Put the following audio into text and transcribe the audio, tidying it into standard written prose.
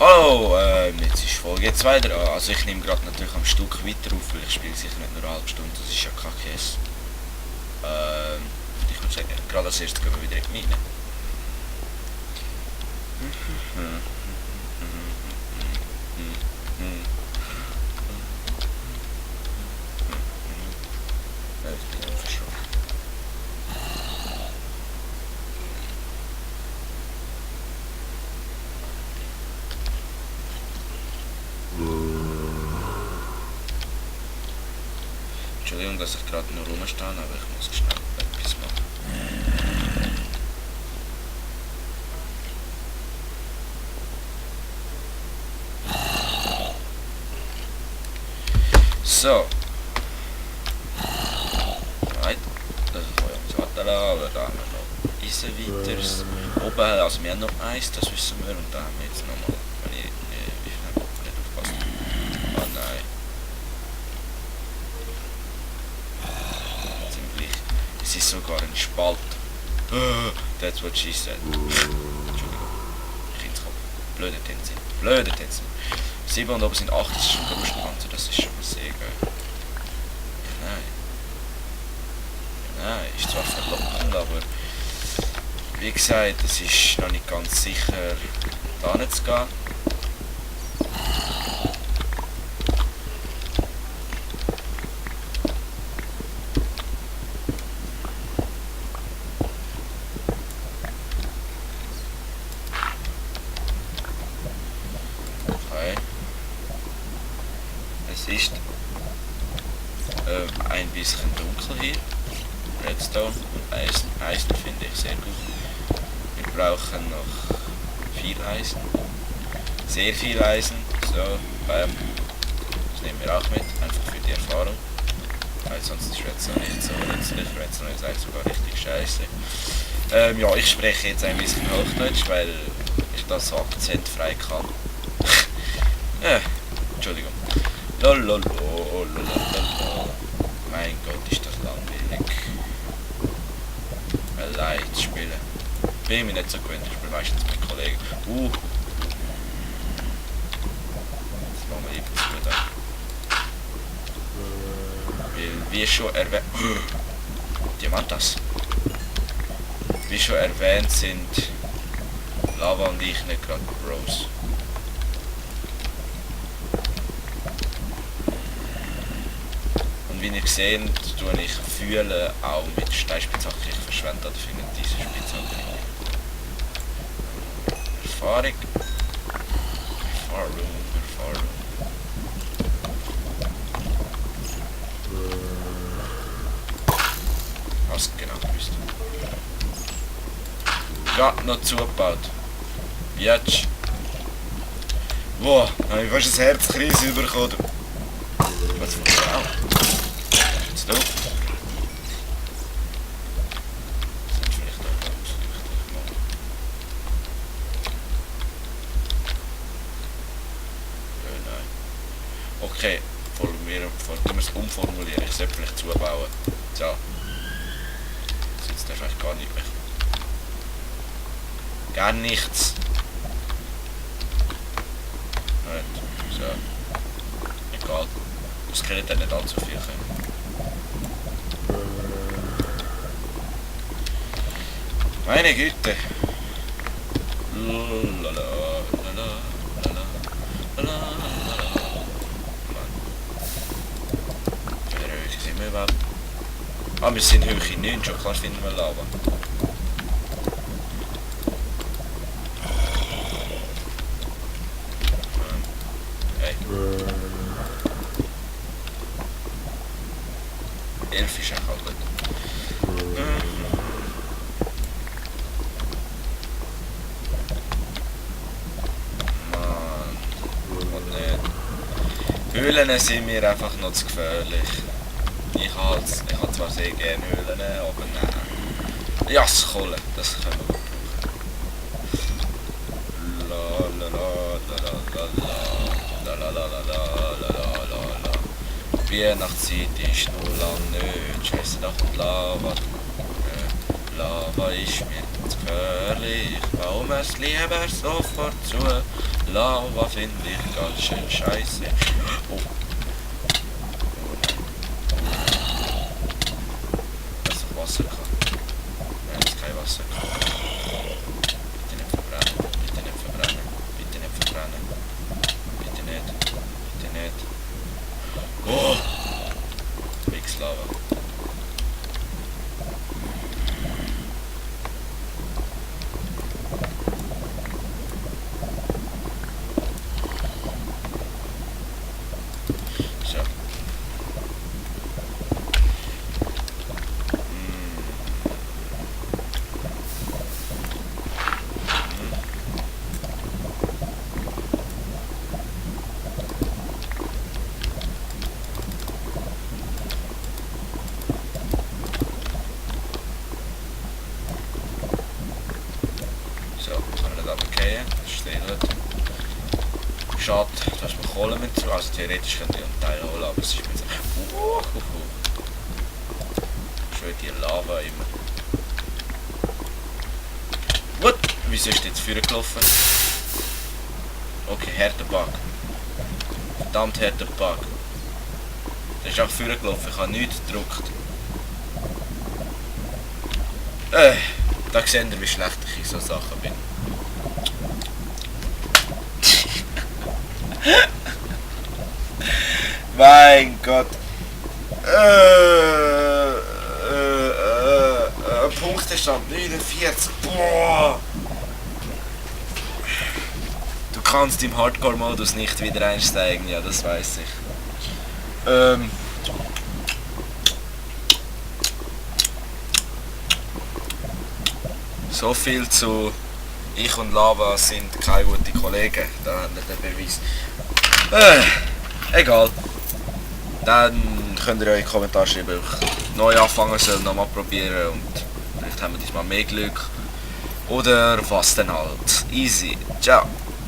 Hallo, jetzt ist Folge 2 dran. Also ich nehme gerade natürlich am Stück weiter auf, weil ich spiele sicher nicht nur eine halbe Stunde, das ist ja kein Käse. Ich würde sagen, gerade als erstes gehen wir wieder in die Mine. Ich bin einfach schon. Entschuldigung, dass ich gerade nur rumstehe, aber ich muss schnell etwas machen. So. Right. Das ist euer Satella, aber da haben wir noch Eisen weiteres. Oben, also wir haben noch Eis, das wissen wir, und da haben wir jetzt nochmal, wenn ich nicht aufpassen. Oh nein. Ziemlich. Es ist sogar ein Spalt. That's what she said. Entschuldigung. Kindskopf. Blöde Tänze. Blöde Tänze. 7 und oben sind 8, das ist schon Brustpanzer, das ist schon mal sehr geil. Nein. Nein, ist zwar verlockend, aber wie gesagt, es ist noch nicht ganz sicher, da nicht zu gehen. Okay. Es ist ein bisschen dunkel hier. Redstone und Eisen finde ich sehr gut. Wir brauchen noch viel Eisen. Sehr viel Eisen. So, bam. Das nehmen wir auch mit, einfach für die Erfahrung. Weil sonst ist Redstone nicht so nützlich. Redstone ist eigentlich sogar richtig scheiße. Ja, ich spreche jetzt ein bisschen Hochdeutsch, weil ich das so akzentfrei kann. Entschuldigung. Lololololololol. Mein Gott, ist das langweilig. Allein zu spielen. Bin ich mir nicht so gewöhnt, ich spiele meistens mit Kollegen. Das machen wir eben zu da. Weil, wie schon erwähnt... Diamantas. Wie schon erwähnt sind Lava und ich nicht gerade Bros. Wie ihr seht, tue ich Fühlen auch mit Steinspitzhacke. Ich verschwende da dafür nicht diese Spitzhacke. Erfahrung. Erfahrung. Was genau gewusst. Ja, noch zugebaut. Jetzt. Wow, habe ich fast ein Herzkrise bekommen. Was für ein jetzt da. Sind vielleicht auch ganz richtig mal. Nein. Okay, tun wir es umformulieren. Ich sollte vielleicht zubauen. So. Jetzt darf ich gar nicht mehr. Gar nichts. Nicht. So. Egal. Das kann dann nicht allzu viel können. Meine Güte. Sind wir überhaupt? Ah, wir sind Höhe 9, schon klar finden wir Lava. Hey. 11 ist auch gut. Mann. Und nicht. Höhlen sind mir einfach noch zu gefährlich. Ich habe zwar sehr gerne Höhlen, aber nein. Ja, das Kohle, das können wir gut brauchen. Weihnachtszeit ist nur lang nicht. Scheiße, da kommt Lava. Lava ist mir zu gefährlich. Bauen wir es lieber sofort zu. Lava finde ich ganz schön scheiße. Oh. Dass ich Wasser kann. Nein, dass kein Wasser kann. Bitte nicht verbrennen. Bitte nicht verbrennen. Bitte nicht verbrennen. Bitte nicht. Bitte nicht. Oh! Mix Lava. So. So, kann man nicht runterfallen, das steht nicht. Schade, dass wir Kohle mit zu, also theoretisch könnte ich einen Teil holen, aber es ist mir so... Schön die Lava immer. What? Wieso ist jetzt vorgelaufen gelaufen? Okay, harter Bug. Verdammt harter Bug. Der ist auch vorgelaufen gelaufen, ich habe nichts gedrückt. Da seht ihr, wie schlecht ich in so Sachen bin. Mein Gott. Punktestand 49. Boah. Du kannst im Hardcore-Modus nicht wieder einsteigen, ja, das weiß ich. So viel zu ich und Lava sind keine guten Kollegen. Da haben wir den Beweis. Egal. Dann könnt ihr euch in die Kommentare schreiben, ob ich neu anfangen soll, nochmal probieren und vielleicht haben wir diesmal mehr Glück. Oder was denn halt. Easy. Ciao.